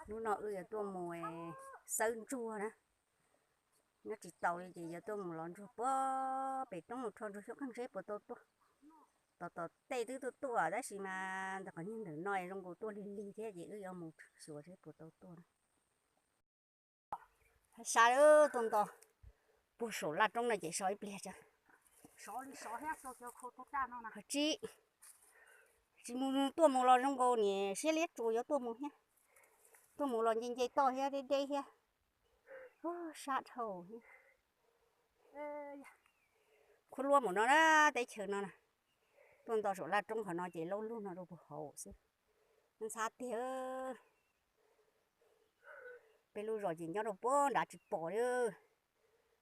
Hnub no wb yuav tuaj mus xawb ntsuag na. Nyob tsis taus li ces yuav tuaj mus los ntsuag puag pem roob mus rho ntsuag xyoob qeeg seb puas tau tuaj. Tom tom tej twb tuaj tuaj tab sis mas ntawm qhov niag ntawm no zoo nkaus tuaj lig lig thiab ces wb yuav mus xyuas seb puas tau tuaj na. Sab tuaj nto puag saum laj roob no ces so ib pliag tso. Qhov tsis, tsis mus tuaj mus los zoo nkaus niam siab liab tsuas yuav tuaj mus thiab. Tuaj mus los nce nce toj thiab deb deb thiab. Sab dhau thiab. Khuab luab mus no na, teb chaws no na. Tuaj nto saum laj roob qhov no ces laub lug no rau puag hauv xwb. Ntxhab tiag. Peb lub zos ces nyob rau puag nrad tsis pom li.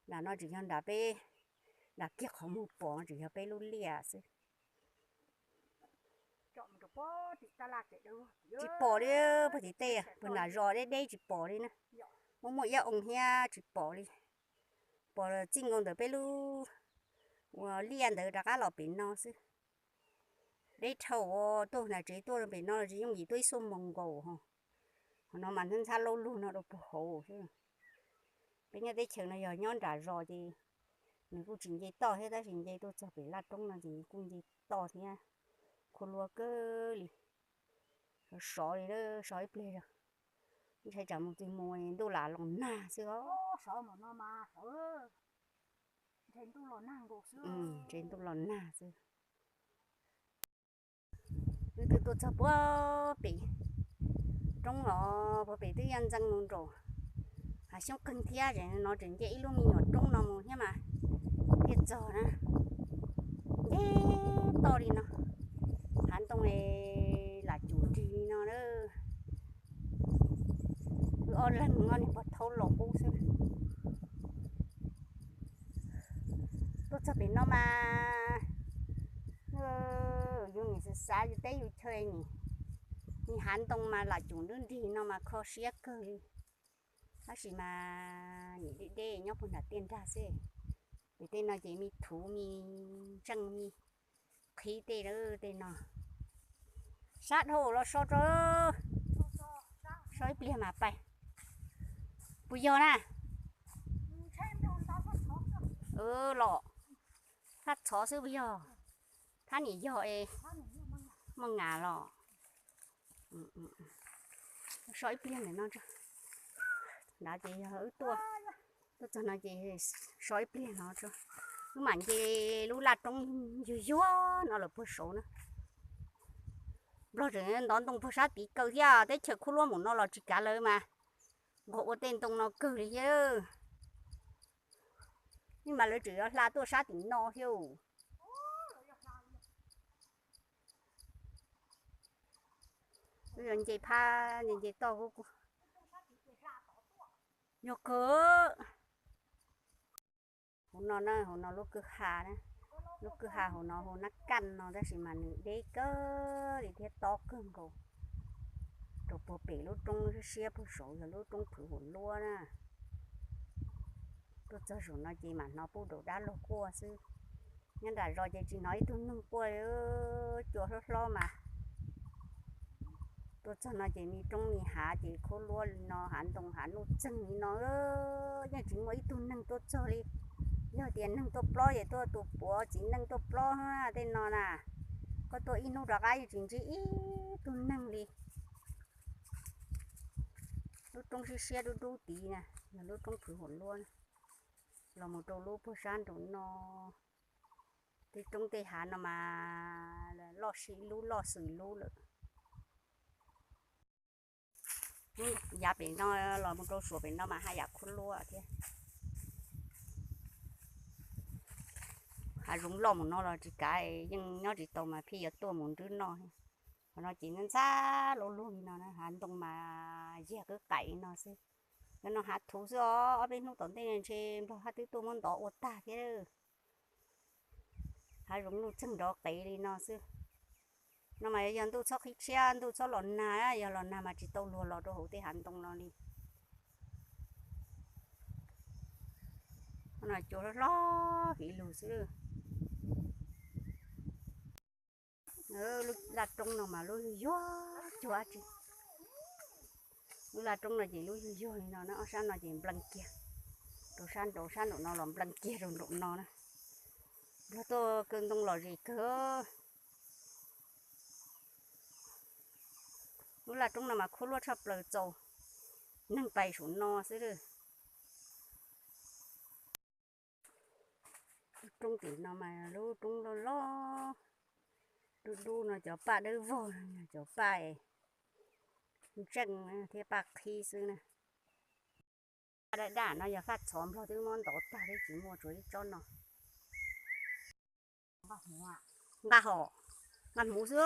Nram no tseem yog nram peb, nram kiag qhov muag pom tseem yog peb lub liaj xwb. Tsis pom li, puag tim tej puag nram zos deb deb tsis pom li na. Muaj muaj iab oo thiab tsis pom li. Pom txij nkaus ntawm peb lub ua liaj ntawd rov qab los pem no xwb. Deb dhau, tuaj nram tsev tuaj pem no tsis yooj yim, tuaj ib xuab moos nkaus ho. Qhov no mas ntxhab laub lug no rau puag hauv xwb. Peb nyob teb chaws no yog nyob nram zos ces nws kuj tsis nce toj thiab tab sis nce tuaj txog pem laj roob no ces kuj nce toj thiab. Khuab luab kawg li. Sov sov li, sov ib pliag zog. Ntshai tsam mus twg mus ntuj lam los nag xwb os. Ntshe ntuj los nag xwb. Wb twb tuaj txog puag pem roob os, puag pem twb yuav ntxeev mus nraum hav xyoob qeeg thiab, no tseem nce ib lub me nyuam roob no mus thiab mas thiaj txog na. Nce toj li no, hav ntoo lam cum nrig li no na. Wb ob leeg ob niag pog thaub los qub xwb. Tuaj txog pem no mas yus nim xav xav yus teb yus chaw nim, nim hav ntoo mas lam cum nrub nrig no mas kho siab kawg li. Tab sis mas nim deb deb nyob puag nram tiaj nrag xwb. Pem tej no ces me thuv me ntseej me qhib tej, tej no. Sab dhau los so tso, so ib pliag mas pais. Puas yog na? Los thab txhov xwb puas yog? Thab niam yog es muaj ngas los. So ib pliag ntawm no tso. Nrad ces yog wb tuaj, tuaj txog no ces so ib pliag no tso. Wb mam nce lub laj roob yuag yuag no lawm puag saud na. Nplog tseem ntov ntoo puag sab tid kaw thiab, teb chaws khuab luab mus no los tsis kav lawv mas nqos ua tej ntoo no kawg li thiab. Nim mas lawv tseem yuav hla tuaj sab tim no thiab. Wb yuav nce phab nce nce toj, yog kawg. Hauv no na, hauv no lub kwj ha, lub kwj ha hauv no hu Nab Kaj no tab sis mas nws deb kawg li thiab tob kawg nkaus. Rau puag pem lub roob siab siab puag saud yog lub roob Phwv Huam Luab na. Tuaj txog saum no ces mam hnov pub daus dab laug quaj xwb. Nyob nram zos ces tsis hnov ib tug neeg quaj li, cua hlob hlob mas. Tuaj txog no ces me roob me hav ces khuab luab li no, hav ntoo hav nuj txeeg li no, yeej tsis muaj ib tug neeg tuaj txog li. Yog tias neeg tuaj plob ces tuaj tus puav txiv neej tuaj plob tej no na. Koj tuaj ib hnub rov qab yeej tsis ntsib ib tug neeg li. Lub roob siab siab dub dub tid na, yog lub roob Phwv Huam Luab na. Los mus rau lub puag sab nraum no, tej roob tej hav no mas loj sim lub loj xwm lub lawm. Yav pem no los mus rau suam pem no mas haj yam khuab luab thiab. Hav zoov loj mus no los tsis kav, yeej nyob tsis tau mas pheej yuav tuaj mus nrwb noj. Qhov no ces ntxhab luj luj li no, hav ntoo mas yiag qwb qaim li no xwb. Cov no hav thuv xwb os, ob peb hnub tom ntej ntshe nplog hab twb tuaj muab ntov ua tag thiab. Hav zoov nuj txeeg nrov qev li no xwb. No mas yog ntuj txhob qhib tshiab, ntuj txhob los nag, yog los nag mas tsis tau luag los rau hauv tej hav ntoo no li. No cua hlob hlob fiv lug xwb. Lub laj roob no mas lub yuag cuag dab tsi. Lub laj roob no ces lub yuag yuag li no na, ob sab no ces nplees kiag rau sab nraud, sab nraum no los nplees kiag rau nraum no na. Nrog tuaj kaw ntoo lom zem kawg. Lub laj roob no mas khuab luaj tshaj plaws, txaus neeg pais saum no xwb lawm. Lub roob tim no mas lub roob loj loj, dub dub no, cov paj dawb vog, cov paj ntseej thiab paj qhib xwb na. Paj daj daj no yog faj txhov nplog twb muab ntov tag, twb tsis muaj, tsuas ib tsob no. Nqa hom, nqa hmuv xwb,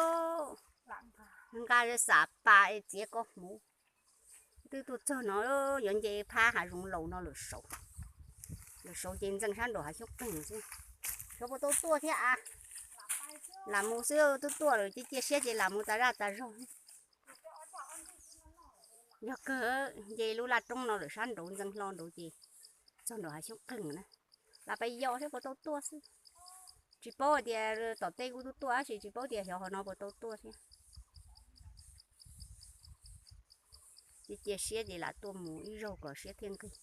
nqa xav pas es txiav koj hmuv. Twb tuaj txog no, yuav nce phab hav zoov laus no lawm saud. Lawm saud ces ntxees sab nraum hav xyoob qeeg xwb. Xyov puas tau tuaj thiab a. Lam mus xwb, twb tuaj lawm ces cia siab ces lam mus tas zaj tas zog. Yog kawg, nce lub laj roob no lawm sab nraud ntxees hlo nraud ces txog nraum hav xyoob qeeg na. Lam pais yos thiab puas tau tuaj xwb. Tsis paub hais tias tom tej kuj tuaj tuaj tab sis tsis paub tias xyov hov no puas tau tuaj thiab. Cia siab ces lam tuaj mus ib zaug kom siab thiaj nqig.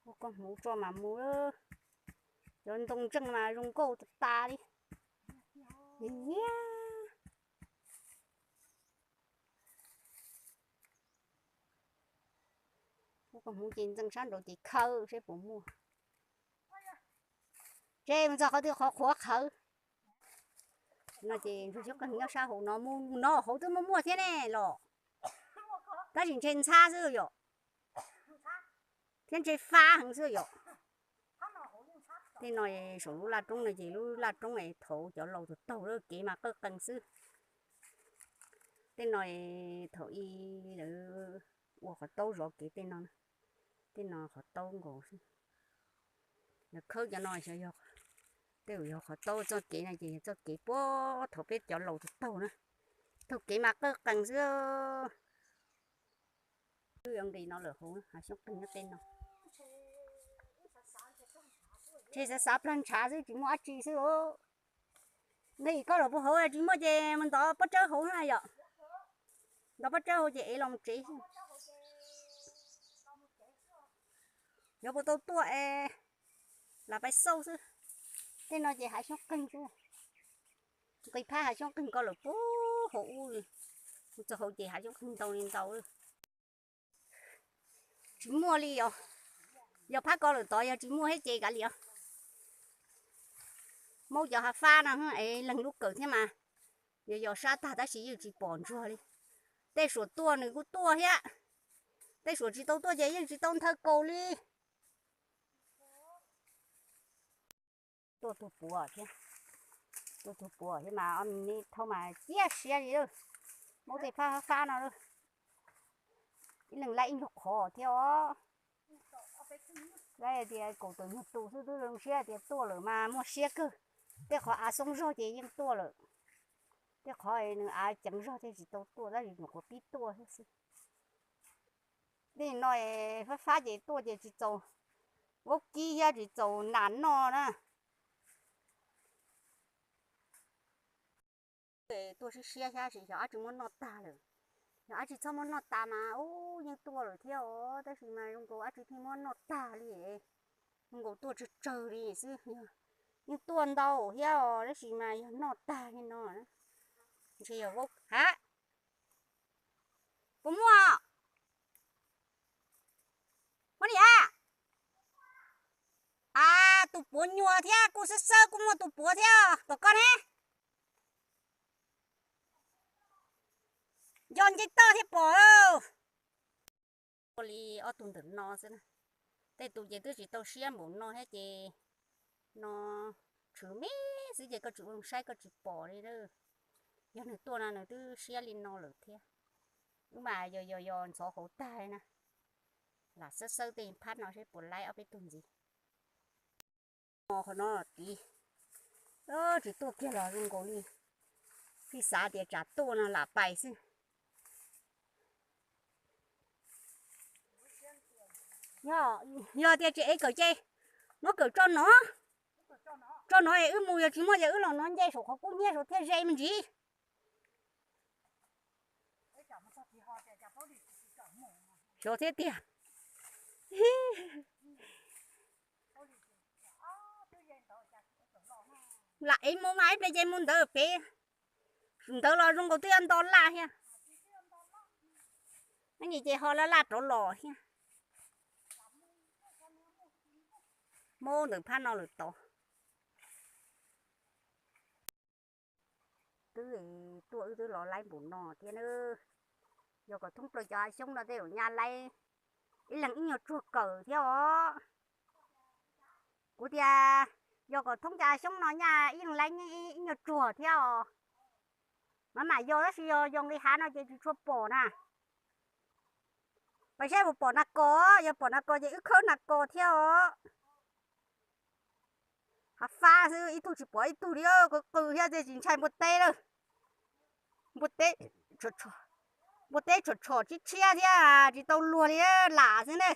Ua koj hmuv tso mas mus. Cov ntoo ntseej mas zoo nkauj tas tas li. Nyiam nyiam. Ua koj hmuv ces ntxees sab nraud ces khaws seb puas muaj. Ces mus txog qhov twg qhov qhuav qhawv. No ces ntsuag xyoob qeeg nyob sab hauv no, mus no hauv twb muaj muaj thiab ne los. Tab sis ntshe ntxhab xwb yom. Thiab ntshe fab heev xwb yom. Tej no saum lub laj roob no ces lub laj roob es thaum cov laus taug taug lawm, kev mas qawj qees xwb. Tej no thaum ub lawv ua qhov taub zov kev tej no. Tej no qhov taub nkaus xwb. Lawv khawb cov no xyov yog, tej zaum yog qhov taub. Txoj kev no ces yog txoj kev puag thaum peb cov laus taug taug na. Taug kev mas qawj qees xwb. Twb yuav nqis no lawm hauv hav xyoob qeeg nyob tej no. Ntshe xav xav plag ntshav xwb tsis muaj dab tsi xwb os. Nqis koj los puag hauv, tsis muaj ces mus ntov pob tsawb hauv na yom. Ntov pob tsawb hauv ces ev los mus tsev xwb. Yog puas tau tuaj es lam pais xauj xwb. Tej no ces hav xyoob qeeg xwb. Nqis phab hav xyoob qeeg ko lawm puag hauv ub li. Mus txog hauv ces hav xyoob qeeg ntau li ntau. Tsis muaj li os. Yog phab ko lawm tod yog tsis muaj thiab ces kav liam os. Maub cov hav fab no es leeg lub kawm thiab mas. Yog yos sab tag tab sis yeej tsis pom ntsuag li. Tej suam tuaj nws kuj tuaj thiab. Tej suam tsis tau tuaj ces yeej tsis tau nthawv kaus li. Tuaj tug puav thiab. Tuaj tug puav thiab mas ob me thaub mas ciaj siab li lawm. Maub tej phab fab no lawm. Ib leeg laib ib nyuag qhov thiab os. Laib tias kaum tawm nyuag tus xwb twb zoo siab tias tuaj lawm mas muaj siab kawg. Tej qhov av xoob zog ces yeej tuaj lawm. Tej qhov nws av ceev zog thiaj tsis tau tuaj tab sis nyuam qhuav pib tuaj thiab xwb. Tej no fab fab ces tuaj ces tsis txaus vaub kib thiab tsis txaus nas noj na. Tuaj siab siab thiab sis xyov dab tsi muab noj tag lawm. Yog dab tsi txhob muab noj tas mas ub yeej tuaj lawm thiab os, tab sis mas zoo nkaus dab tsi thiaj muab noj tag li. Zoo nkaus tuaj tsawg tsawg li xwb. Yeej tuaj ntau thiab os tab sis mas yog noj tag li no. Ntshe yog vaub ha. Puas muaj? Muaj li a. A, tus puav nyuag thiab kuj xawb xawb kuj muaj tus puav thiab tom koj ne. Nco nce toj thiab pom. Ua li ob tug ntawm no xwb na. Tej tus ces twb tsis tau siab npaum no thiab ces no tshwm me xwb ces koj tsis ua zoo saib koj tsis pom li. Yog nws tuaj no nws twb siab li no lawm thiab. Wb mas yog yog yog ntxhov hauv tag na. Lam xawb xawb tej phab no seb puas laib ob peb tug ntxiv. Qhov no tid, tsis tuaj kiag los zoo nkaus li. Tij xav tias tsam tuaj no lam pais xwb. Yog tias tsis ev kawm ces muab kawm tso no. Tso no es wb mus, yog tsis muaj ces wb los no nce saum qhov kub hnyiab saud thiaj ze me ntsis. Xyov thiab tiag. Lam ev mus mas ib pliag ces mus ntawd pem, ntawd los zoo nkaus twb yuav nto laj thiab. Neb ces ho laj laj rov los thiab. Mob ntawm phab no lawm tod. Twb tuaj wb twb los laib npaum no thiab na. Yog kom thoob plaws cov hav xyoob no tej zaum nyaj laib ib leeg ib nyuag tsuag kawm thiab os. Kuv tias yog kom thoob cov hav xyoob no nyaj ib leeg laib ib nyuag tsuag thiab os. Mas mam yog tab sis yog yog nqis hav no ces tsis tshua pom na. Pais saib puas pom nas kos, yog pom nas kos ces wb khawb nas kos thiab os. Hav fab xwb ib tug tsis pom ib tug li, qw qw thiab tiag tsis ntshai npua teb lawm. Npua teb, npua teb tshom tshom tshiab tshiab thiab tsis tau luag li lam xwb ne.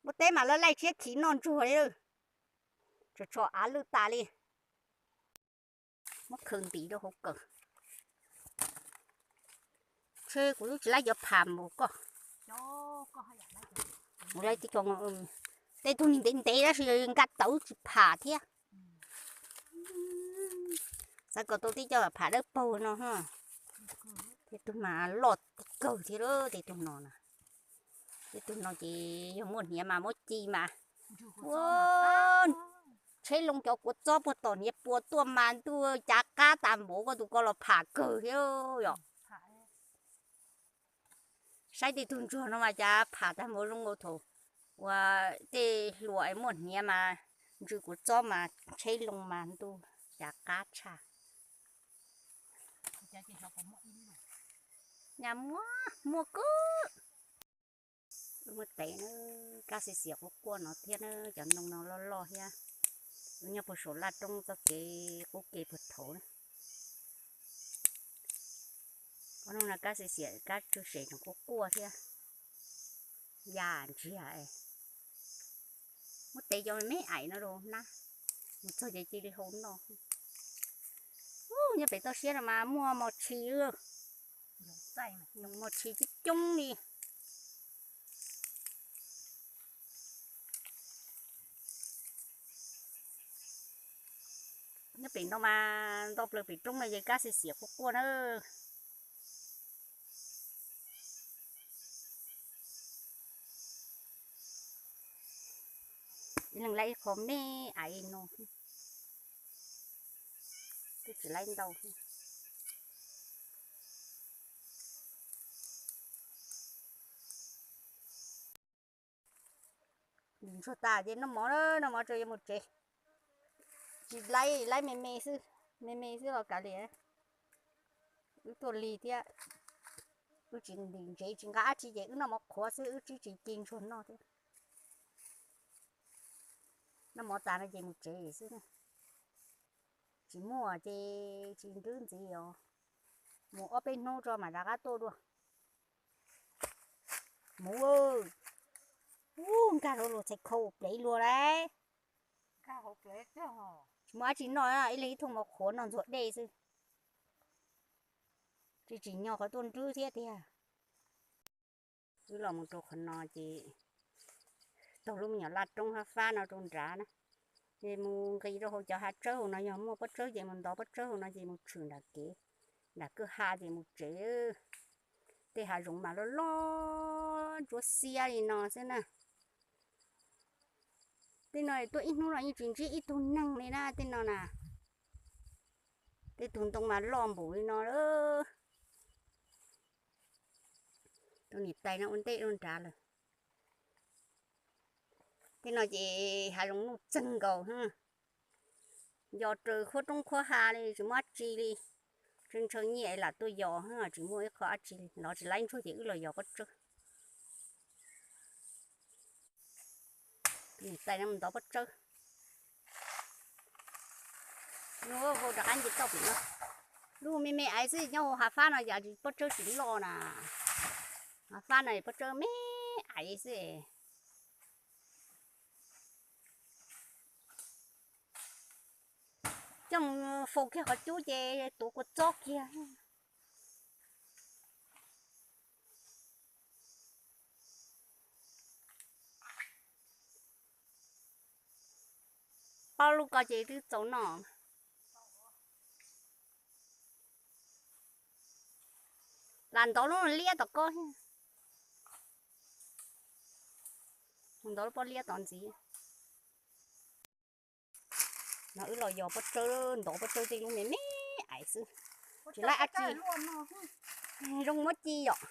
Npua teb mas lawv laij tshiab khiv noj ntsuag li. Tshom tshom av lwj tas li. Muab khaws ntim rau hauv kawm. Tsheb kuv twb tsis laib cov pham npaum koj. Tej tug ntev ntev tab sis nka tawv tsis pham thiab. Xav kom tau tej cov pham dawb paug no. Tej tug mas loj kawg thiab tej tug no na. Tej tug no ces yog muaj hniav mas muab ci mas ua tsheb loo cov kua txob puag tom hniav pua tuaj mas ntuj cav qab tas npaum koj tus ko los pham kawg thiab yom. Saib tej tug ntsuag no mas cav pham tag npaum zoo nkaus thaum ua tej hluas es muaj hniav mas ntsw kua txob mas tsheb loo mas ntuj cav qab tshaj. Nyaj muaj muaj kub. Muaj tes na, kab xiav xiav quaj quaj no thiab na, cov ntoo no loj loj thiab. Nyob puag saum laj roob txoj kev qub kev puag thaum na. Ob hnub no kab xiav xiav kab tsw sem tseem quaj quaj thiab. Ya ntsiag es muab tev cov me aim no rau hnab, mus txog ces cia li hau noj. Nyob pem toj siab no mas muaj mos tshis, mos tshis coob coob li. Nyob pem no mas nto plaws pem roob no ces kab xiav xiav quaj quaj na. Ib leeg laib ib qho me aiv no, twb tsis laib ntau. Ntsuag tas ces noj mov, noj mov tso yuav mus tsev. Tsis laib, laib me me xwb, me me xwb los kav liam. Wb tuaj lig thiab, wb tsis ntim ntsev tsis nqa dab tsi ces wb noj mov qhuav xwb, wb twb tsis ci ntsuag noj thiab. Noj mov tas no ces mus tsev xwb. Tsis muaj ces tsis nrwb ntxiv os. Mus ob peb hnub tso mam rov qab tuaj dua. Mus, ub, nkag rau luag txhais khau plev luag lauj. Tsis muaj dab tsi noj, ib leeg ib thooj mov qhuav noj ntxuag dej xwb. Tsis tsim nyog qhov tuaj nrwb thiab tiag. Wb los mus rau qhov no ces taug lub me nyuam laj roob hab fab no rau nrad na, ces mus nqis rau hauv cov hav tsawb hauv no, yog muaj pob tsawb ces mus ntov pob tsawb hauv no ces mus tshwm nram kev, nram kwj ha ces mus tsev. Tej hav zoov mas loj loj ntsuab xiab li no xwb na. Tej no tuaj ib hnub no yeej tsis ntsib ib tug neeg li na tej no na. Tej tug ntoo mas loj npaum li no. Tus niam tais no ua ntej ua nrad lawm. Tej no ces hav zoov nuj txeeg nkaus, yos raws qhuab roob qhuab ha li tsis muaj dab tsi li. Ntshaw ntshaw nyiaj lam tuaj yos, tsis muaj ib qho dab tsi li, los tsis laib ntsuag ces wb los yos pob tsawb. Tus niam tais no mus ntov pob tsawb. Nub hau rov qab nce toj pem no. Lub me me aiv xwb, nyob hauv hav fab no yam tsis pob tsawb tsis loj na. Hav fab no pob tsawb me aiv xwb. Coj mus faus kiag qhov cub ces tuav kua txob kiag. Plaub lub ko ces twb txaus noj. Lam ntov lub liab tom ko thiab. Ntov lub pob liab tom ntxiv. No wb los yos pob tsawb, ntov pob tsawb tej lub me me ais xwb. Tsis laib dab tsi. Zoo muab ci yom.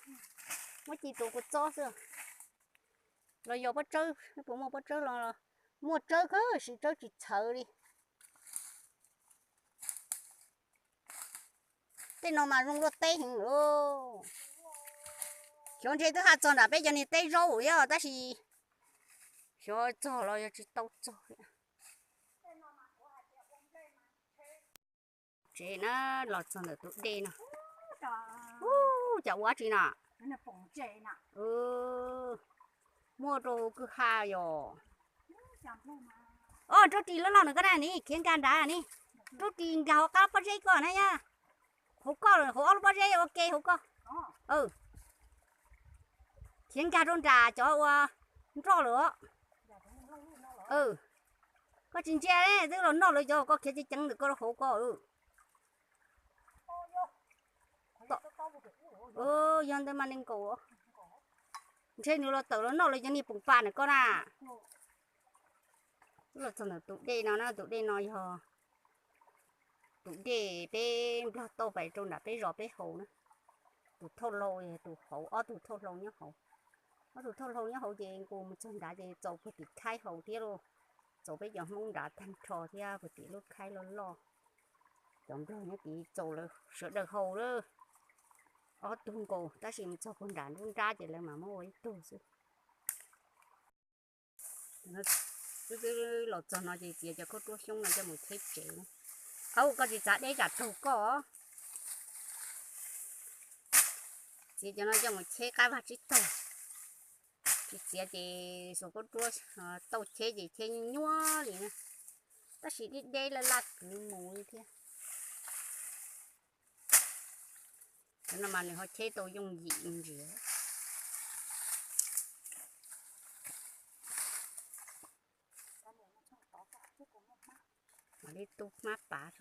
Muab ci tus kua txob xwb. Los yos pob tsawb, puas muaj pob tsawb los? Muaj tsawb kawg, siv tsawb tsis txhawv li. Tej no mas zoo luaj teb heev lauj. Xyov ntshe twb haj txog nram peb cov niag teb zaub thiab tab sis xyov txog los yog tsis tau txog. Tsev na, los txog ntawm tus dej no. Ub, cas ua dab tsi na? Muaj rau kwj ha yom. Os, rub ris loj loj nws ko na ni, khiav nkag nrad ni. Rub ris nkag hauv qab pob zeb ko na yom. Hauv ko, hauv ob lub pob zeb ua ke hauv ko. Khiav nkag rau nram cov uas nroj lawm os. Koj tsis ntsia, twb los noj lawv cov, koj khiav ceev ceev ntawm ko rau hauv ko. Yog ntawd mas nees nkaum. Ntshe nws los tawm los noj lawv cov niag poom pas ntawm ko na. Los txog ntawm tus dej no na, tus dej no yog tus dej peb nplog tauj pais rau nram peb zos peb haus na. Tus thauj hlau, tus hauv, ob tug thauj hlau nyob hauv. Ob tug thauj hlau nyob hauv ces nkaus mus txog nrad ces txaus puag tim khaib haus thiab lauj. Txaus peb cov Hmoob nrad tag nrho thiab puag tim lub khaib loj loj. Cov nplog nyob tid txaus lawv sawv daws haus lawm. Ob tug nkaus tab sis mus txog puag nram nruab nrab ces lawv mam muab ua ib tug xwb. Twb twb los txog no ces txiav cov khaub ruab xyoob no coj mus cheb tsev. Aub, koj tsis txav deb tsam raug koj. Txiav cov no coj mus cheb qab vaj tsib taug. Tsis txiav ces xuas khaub ruab tauj cheb ces cheb nyuaj nyuaj li na. Tab sis deb deb laj laj kwv mus li thiab. Cov no mas nws ho cheb tau yooj yim me ntsis. Mam li tu hmab pav.